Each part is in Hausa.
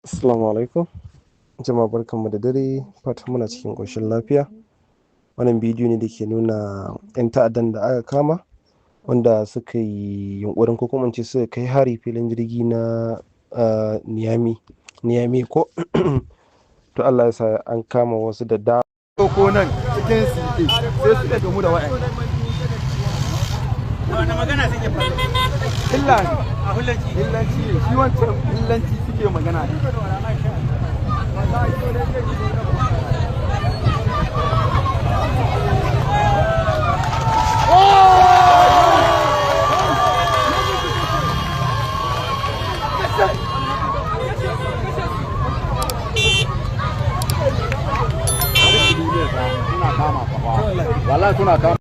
Assalamu alaikum. Jama'a barkanmu da dare, fatan muna cikin ƙoshin lafiya. Wannan bidiyo ne da ke nuna 'yan ta'addan da aka kama wanda suka yi yunƙurin ko kuma in ce suka kai hari filin jirgi na Niamey, Niamey ko to Allah ya sa an kama wasu da dama. Ko nan cikin CA sai suka gamu da wa'yan. Wani magana suke faɗi? Illa ne. A Hulanci. Hillanci ne, shi wancan Hillanci suke magana ne. Wallahi suna kama.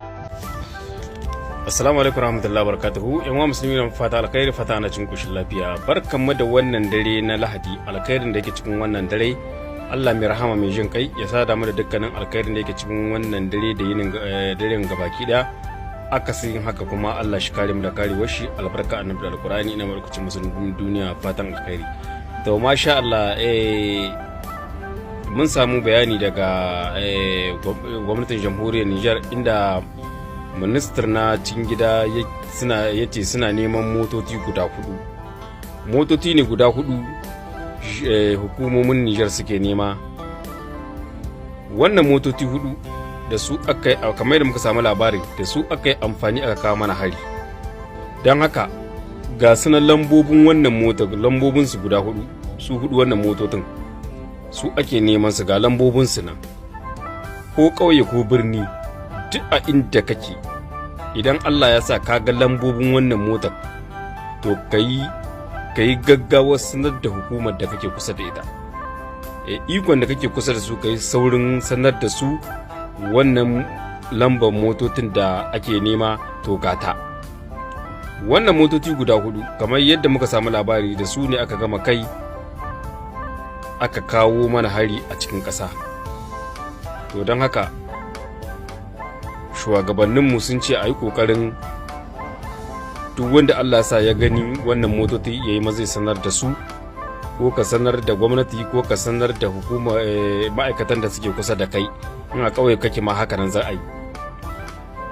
Assalamu alaikum warahmatullahi wabarakatuhu. Yan uwa musulmi, na fata alkhairi, fata na cikin koshin lafiya. Barkanmu da wannan dare na Lahadi. Alkhairin da yake cikin wannan dare, Allah mai rahama mai jin kai ya sada mu da dukkanin alkhairin da yake cikin wannan dare da yinin daren gabaki daya. Akasin haka kuma, Allah shi kare mu da karewar shi, albarka Annabi da Alkur'ani. Ina barkacin musulmin duniya fatan alkhairi. To, masha Allah, mun samu bayani daga gwamnatin Jamhuriyar Nijar, inda ministar na cikin gida ya ce suna neman motoci guda hudu. Motoci ne guda hudu hukumomin Nijar suke nema. Wannan motoci hudu da su aka yi, kamar yadda muka samu labari, da su aka yi amfani aka kawo mana hari. Don haka ga sunan lambobin wannan mota, lambobinsu guda hudu, su hudu. Wannan motocin su ake neman su, ga lambobinsu nan. Ko ƙauye ko birni, duk a inda kake, idan Allah ya sa ka ga lambobin wannan motar, to ka yi gaggawar sanar da hukumar da kake kusa da ita, ikon da kake kusa da su, ka yi saurin sanar da su wannan lambar motocin da ake nema. To, gata wannan motoci guda hudu, kamar yadda muka samu labari, da su ne aka gama kai aka kawo mana hari a cikin ƙasa. To, don haka shugabanninmu sun ce a yi ƙoƙarin duk wanda Allah sa ya gani wannan motoci, ya yi maza sanar da su, ko ka sanar da gwamnati, ko ka sanar da hukuma, ma'aikatan da suke kusa da kai. In a ƙauye kake ma, haka nan za a yi.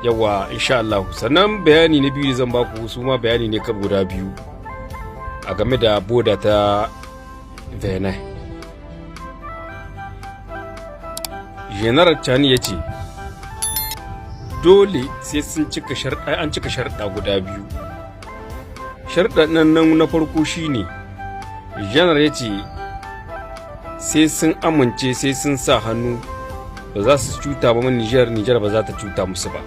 Yawa, insha Allah. Sannan bayani na biyu zan baku, su ma bayani ne kan guda biyu a game da boda ta Benin. General Chani ya ce dole sai sun cika sharɗa, an cika sharɗa guda biyu. Sharɗa nan na farko shine, Janar ya ce sai sun amince, sai sun sa hannu ba za su cuta ba Nijar, Nijar ba za ta cuta musu ba.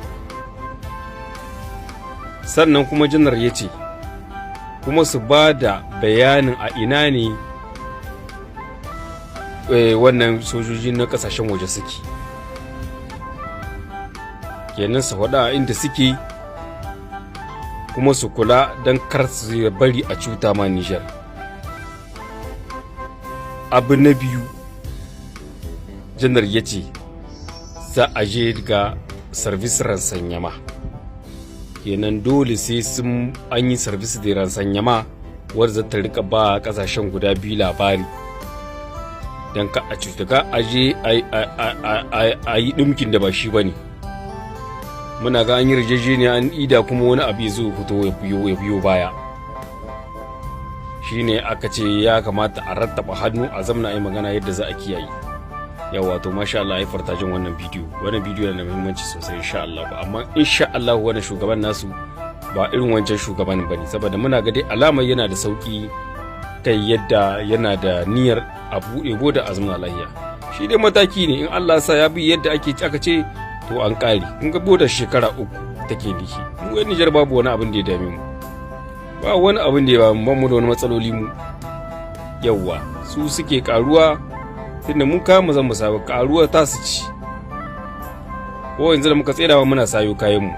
Sannan kuma Janar ya ce kuma su ba da bayanin a ina ne wannan sojoji na kasashen waje suke. Kenan su faɗa a inda suke, kuma su kula don kar su bari a cuta ma Nijar. Abu na biyu, Janar ya ce za a je ga service renseignement. Kenan dole sai sun an yi service de renseignement wadda za ta rika ba kasashen guda biyu labari, don ka a cuta, ka aje a yi ɗumkin da ba shi ba ne. Muna ga an yi yarjejeniya an ida, kuma wani abu ya zo fito ya biyo baya. Shine aka ce ya kamata a rattaba hannu, a zamna a yi magana yadda za a kiyaye. Yawa, to, masha Allah, ya farta jin wannan bidiyo. Wannan bidiyo yana da muhimmanci sosai, insha Allah. Amma insha Allah wannan shugaban nasu ba irin wancan shugaban bane, saboda muna ga dai alamar yana da sauki kai, yadda yana da niyyar a buɗe boda a zamna lahiya. Shi dai mataki ne, in Allah sa ya bi yadda ake aka ce, to an ƙare. In ga boda shekara 3 take lishi, mu yan Nijar babu wani abin da ya dame mu, ba wani abin da ya ba mu da wani matsaloli mu. Yawwa, su suke karuwa, tunda mun kama zan mu sabu karuwa ta su ci. Ko yanzu da muka tsedawa muna sayo kayan mu.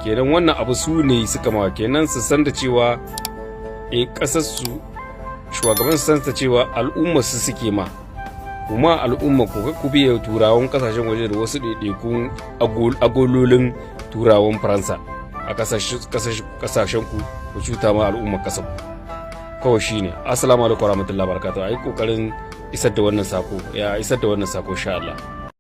Kenan wannan abu su ne suka mawa. Kenan su san da cewa kasar su, shugaban su san da cewa al'umma su suke ma, kuma al'umma ku ku biye turawan kasashen waje da wasu ɗaiɗaikun agololin turawan Faransa a kasashen ku, ku cuta ma al'ummar kasar ku. Kawai shine. Assalamu alaikum warahmatullahi wabarakatuh. Ayi kokarin isar da wannan sako, ya isar da wannan sako, insha Allah.